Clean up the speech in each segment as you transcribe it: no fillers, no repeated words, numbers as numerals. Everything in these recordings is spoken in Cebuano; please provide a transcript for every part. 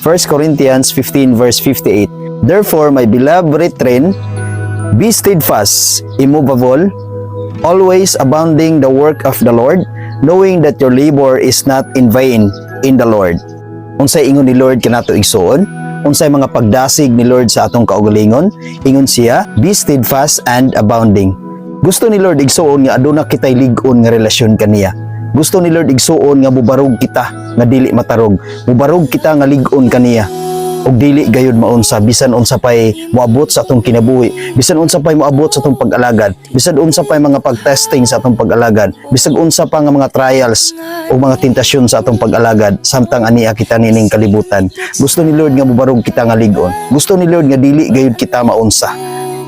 1 Corinthians 15 verse 58. "Therefore, my beloved brethren, be steadfast, immovable, always abounding the work of the Lord, knowing that your labor is not in vain in the Lord." Unsay ingon ni Lord kanato, igsuon? Unsay mga pagdasig ni Lord sa atong kaugalingon? Ingon siya, "Be steadfast and abounding." Gusto ni Lord, igsuon, nga aduna kitay lig-on nga relasyon kaniya. Gusto ni Lord, igsuon, nga mubarog kita nga dili matarog. Mubarog kita nga lig-on kaniya ug dili gayud maunsa bisan unsa pay moabot sa atong kinabuhi, bisan unsa pay moabot sa atong pag-alagad, bisan unsa pay mga pag-testing sa atong pag-alagad, bisan unsa pa nga mga trials o mga tentasyon sa atong pag-alagad samtang ania kita nining kalibutan. Gusto ni Lord nga mubarog kita nga lig-on. Gusto ni Lord nga dili gayud kita maunsa.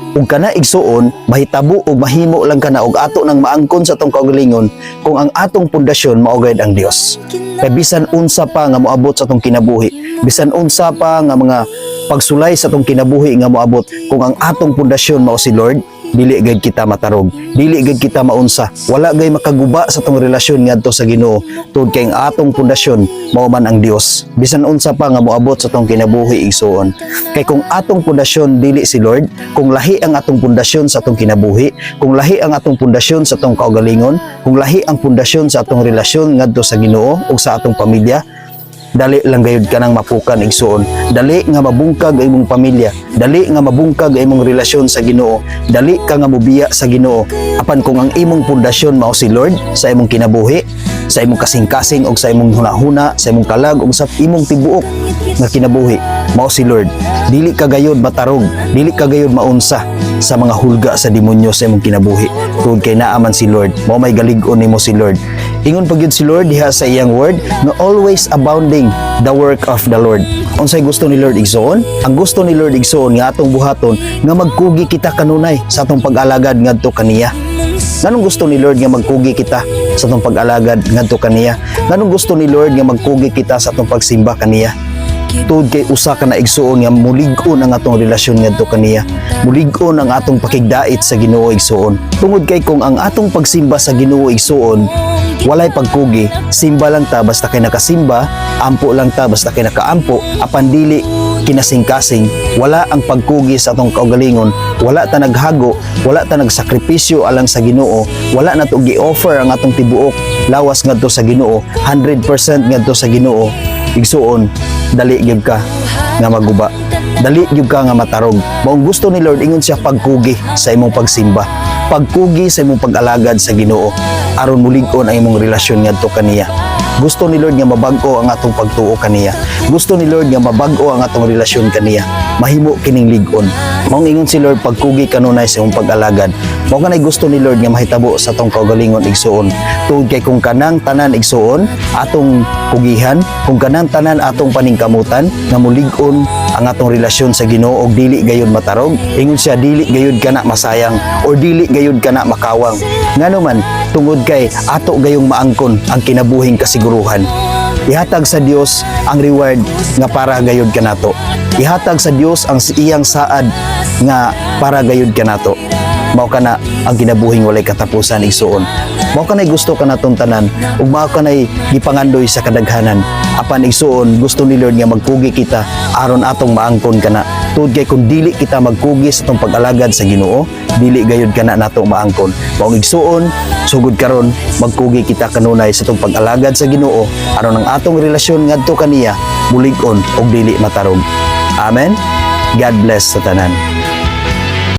Ug kana, igsuon, mahitabo ug mahimo lang kana ug ato nang maangkon sa atong kaugalingon kung ang atong pundasyon mao gayud ang Dios. Kay bisan unsa pa nga moabot sa atong kinabuhi, bisan unsa pa nga mga pagsulay sa atong kinabuhi nga moabot, kung ang atong pundasyon mao si Lord, dili gayud kita matarog, dili gayud kita maunsa. Wala gay makaguba sa atong relasyon ngadto sa Ginoo tungod kay ang atong pundasyon mao man ang Dios. Bisan unsa pa nga moabot sa atong kinabuhi, igsuon. Kay kung atong pundasyon dili si Lord, kung lahi ang atong pundasyon sa atong kinabuhi, kung lahi ang atong pundasyon sa atong kaugalingon, kung lahi ang pundasyon sa atong relasyon ngadto sa Ginoo ug sa atong pamilya, dali lang gayud ka nang mapukan, igsuon. Dali nga mabungkag ang imong pamilya, dali nga mabungkag ang imong relasyon sa Ginoo, dali ka nga mobiya sa Ginoo. Apan kung ang imong pundasyon mao si Lord sa imong kinabuhi, sa imong kasing-kasing ug sa imong hunahuna, sa imong kalag ug sa imong tibuok nga kinabuhi mao si Lord, dili ka gayud matarog, dili ka gayud maunsa sa mga hulga sa demonyo sa imong kinabuhi tungod kay naa man si Lord, mao may galig-on nimo si Lord. Ingon pa gyud si Lord diha sa iyang word nga "always abounding the work of the Lord." Unsay gusto ni Lord, igsuon? Ang gusto ni Lord, igsuon, nga atong buhaton nga magkugi kita kanunay sa atong pag-alagad ngadto kaniya. Nganong gusto ni Lord nga magkugi kita sa atong pag-alagad ngadto kaniya? Nganong gusto ni Lord nga magkugi kita sa atong pagsimba kaniya? Tungod kay usa ka na, igsuon, nga mulig-on ang atong relasyon ngadto kaniya. Mulig-on ang atong pakigdait sa Ginoo, igsuon. Tungod kay kung ang atong pagsimba sa Ginoo, igsuon, walay pagkugi, simba lang ta basta kay nakasimba, ampo lang ta basta kay nakaampo, apan dili kinasingkasing, wala ang pagkugi sa atong kaugalingon, wala ta naghago, wala ta nagsakripisyo alang sa Ginoo, wala nato gi-offer ang atong tibuok lawas ngadto sa Ginoo, 100% ngadto sa Ginoo, igsuon, dali gyud ka nga maguba. Dali gyud ka nga matarog. Maong gusto ni Lord, ingon siya, pagkugi sa imong pagsimba. Pagkugi sa imong pag-alagad sa Ginoo aron mulig-on ang imong relasyon ngadto kaniya. Gusto ni Lord nga mabag-o ang atong pagtuo kaniya. Gusto ni Lord nga mabag-o ang atong relasyon kaniya. Mahimo kining lig-on. Maong ingon si Lord, pagkugi kanunay sa imong pag-alagad. Mao kanay gusto ni Lord nga mahitabo sa atong kaugalingon, igsuon. Tungod kay kung kanang tanan, igsuon, atong kugihan, kung kanang tanan atong paningkamutan nga mulig-on ang atong relasyon sa Ginoo og dili gayud matarog, ingon siya, dili gayud kana masayang or dili gayud kana makawang. Ngano man? Tungod kay ato gayong maangkon ang kinabuhing kasiguruhan. Ihatag sa Dios ang reward nga para gayud kanato. Ihatag sa Dios ang iyang saad nga para gayud kanato. Mao kana ang kinabuhing walay katapusan, igsuon. Mao kanay gusto kanatong tanan ug mao kanay gipangandoy sa kadaghanan. Apan, igsuon, gusto ni Lord nga magkugi kita aron atong maangkon kana. Tungod kay kung dili kita magkugi sa atong pag-alagad sa Ginoo, dili gayud kana nato maangkon. Maong igsuon, sugod karon magkugi kita kanunay sa atong pag-alagad sa Ginoo aron ang atong relasyon ngadto kaniya mulig-on ug dili matarog. Amen. God bless sa tanan.